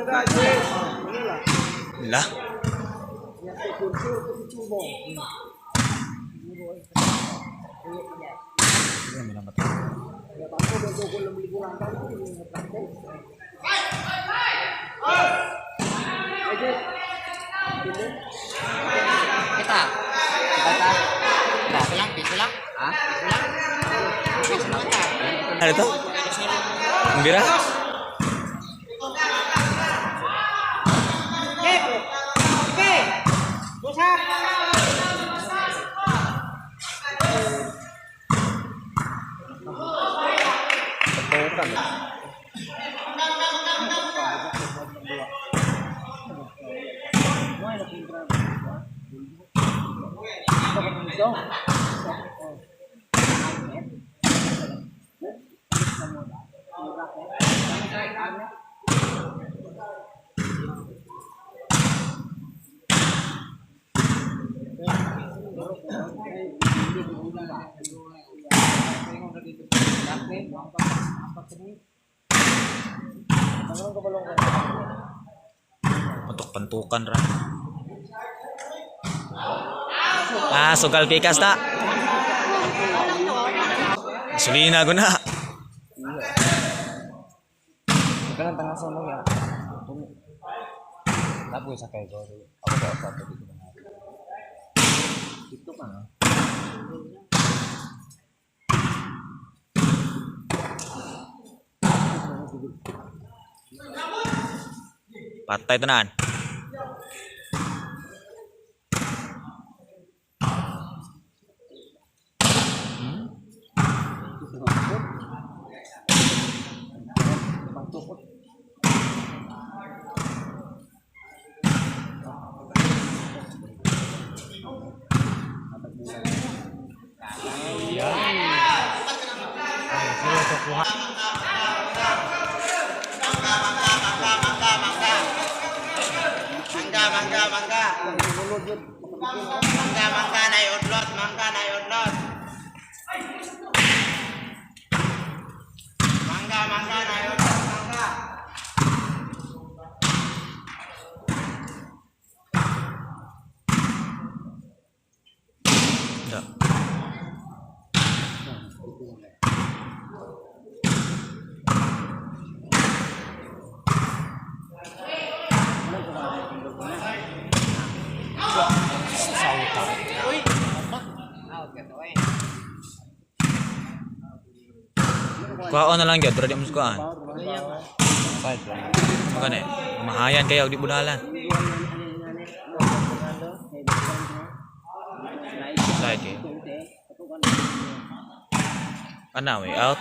La. Kita. Kita ta. Piso lang, piso lang. Ha? Piso lang. Piso lang ta. Ano to? Ang bira? Pantuk-pantukan ra. Ah, sugal pikas ta. Gasolina ko na. Kanang tangasan mo ya. Tapos sa kay ko. Ako ba sa dito na. Dito ka na. Patay tanan. Mangga, mangga, mangga. Mangga, mangga, na udlot, mangga, na udlot. Mangga, mangga, na udlot, mangga. Da. Kuhaon na lang gyud, pero di mo sukuan. Side lang. Magani. Mahayan kayo di budalan. Side kayo. Ana, way out.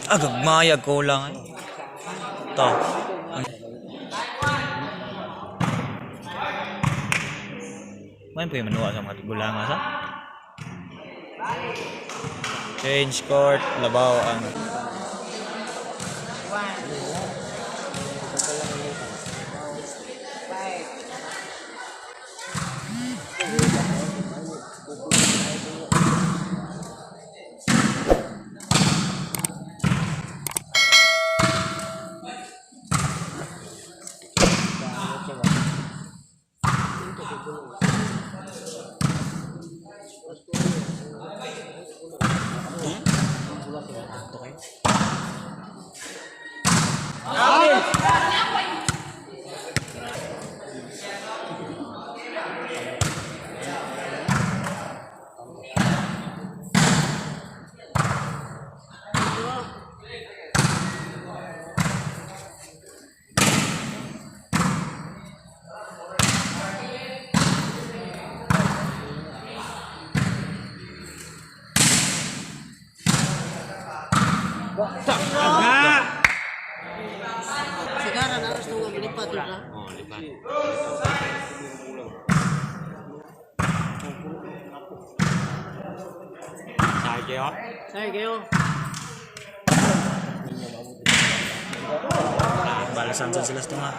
Ah, gagmaya ko lang ay. To. May pa yung manuwa sa mga tigulang sa? Change court, labaw ang Sigara na gusto nga lipat ra. Oh, lipat. Kaya? Sorry kayo. Balasan sa sila sa tunga.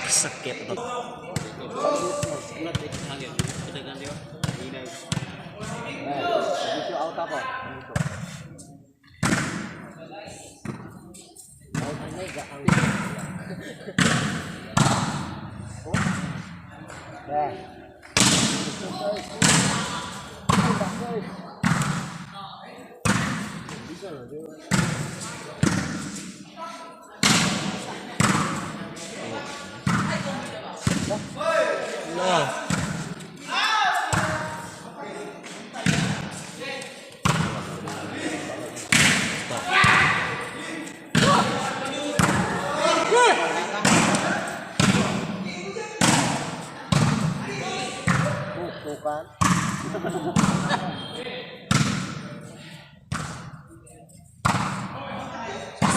Sakit to. Dito out ako. No. Bukan.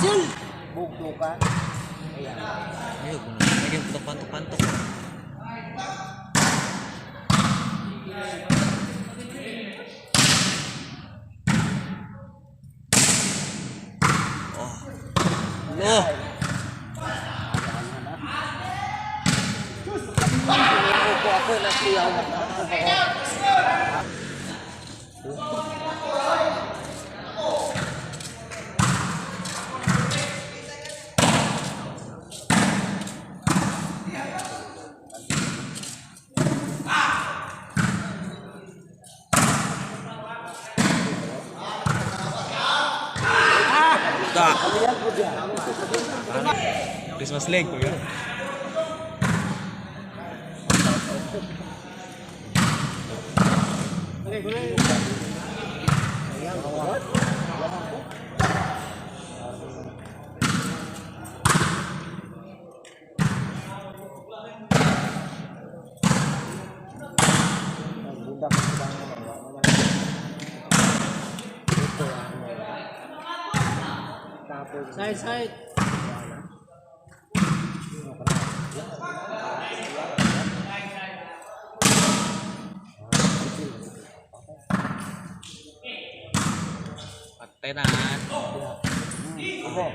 Sil. Bugtukan. Ayan. Ayun, ayun, pantok-pantok. Oh. Lo. Ako ako na siya. Ta. Christmas leg ko yun. Bundak ko lang. Ito ang tapos. Side side. Patay na. Upo.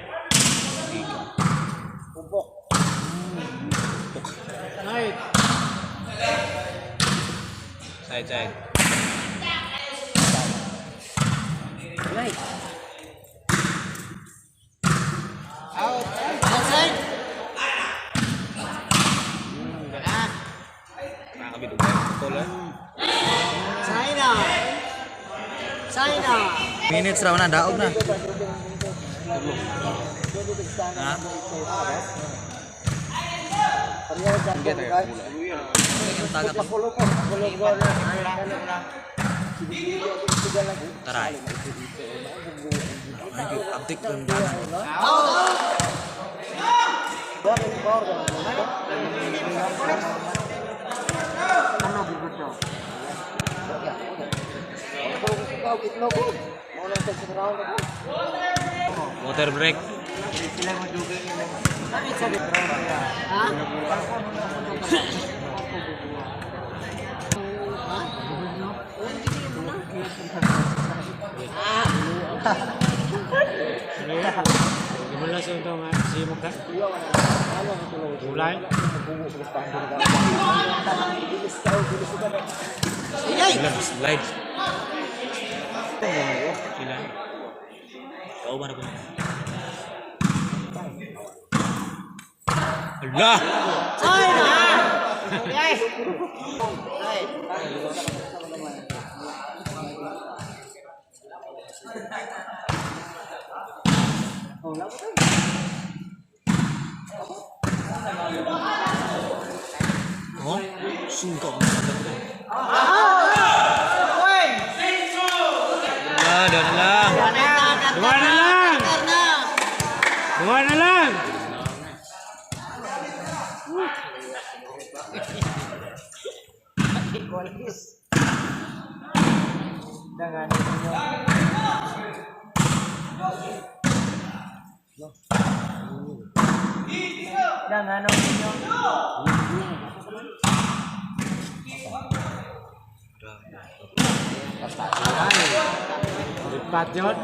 Upo. Side. Side, side. Right. Out. Outside. Nakakabit tayo. Tol, eh. China. China. Minutes raw na, daog na. Ha? Ang taga ko. Taray. Ay, abdik ko yung dana. Water break. Ha? Ayay! Ilan, slide. Ilan? Ikaw ba na po? Ala! China! Yes! Oh? Suka ang ganda. Wala, doon na lang. Dua na lang! Dua na lang! Dangan ninyo. Dang ano ninyo? Lipat yun.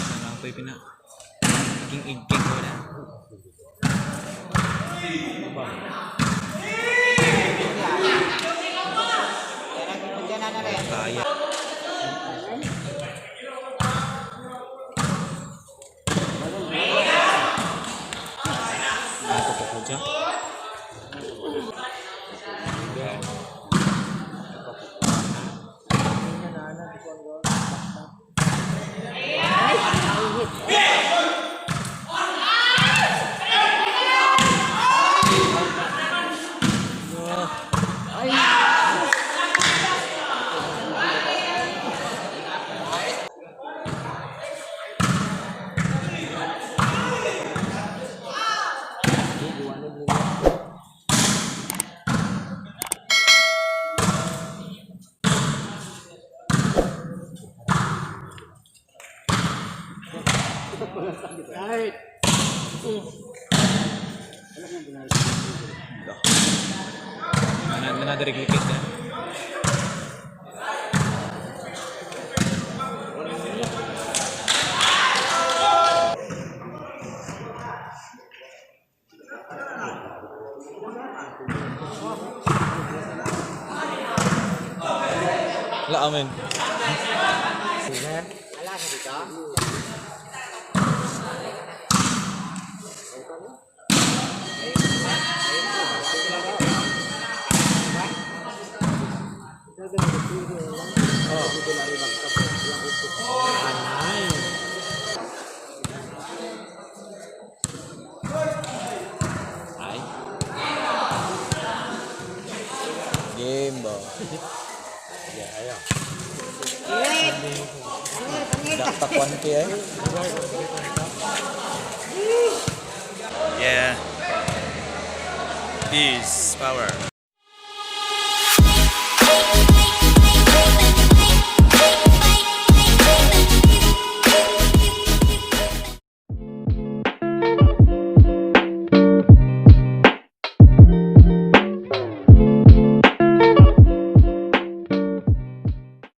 Ano ang pina. Iging iging ko na. Kaya. Ako po ko dyan. Right. Nanadarig likit na. La amen. Wala sa dito. Ay. Game ba? Daktak 1K eh. Yeah. Peace, power.